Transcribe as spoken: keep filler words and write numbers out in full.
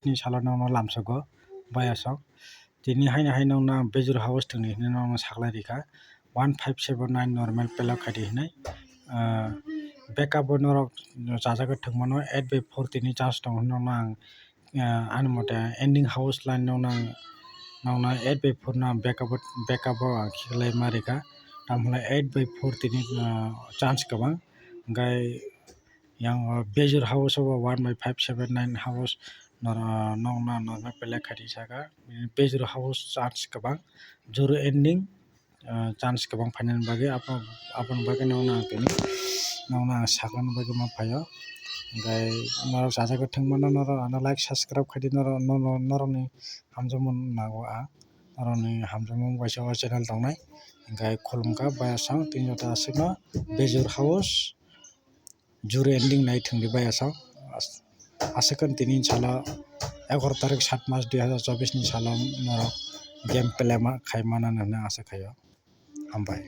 ni salo nokno lamsogo bayasok. Tini haino hai nokno ang Bejur House thwngdi hinwi nokno saklai rikha. One five seven nine normal pelo khaidi hinwi. Ah, backup o norok chajagwi thwngmano eight by four tini chance tongo hinwi nokno ang, ah, ani mote ending house line nokno ang, nokno eight by four no ang backup o, backup o ang khiklai ma rikha. Tamhwnkhai eight by four tini, ah, chance kwbang. Hwnkhe yang o Bejur House o bo one by five seven nine house nor-, nokno normal pelo khaidi saka. Bejur House chance kwbang, zero ending, ah, chance kwbang phainani bagwi abo, aboni bagwi nokno ang tini nokno ang sakna bagwi ma phaio. Hwnkhe norok chajagwi thwngmano norok ano like subscribe khaidi norok, norok, norokni hamjakmung nango ang, norokni hamjakmung kaisa o channel tongnai. Hwnkhe khulumkha bayasok tini joto aswkno Bejur House zero ending nai thwngdi bayasok. As-, aswkhe tini salo egaroh tarik sat mas dui hazar chobbish ni salo norok game play ma-, khai manani hwnwi asa khaio. Hambai.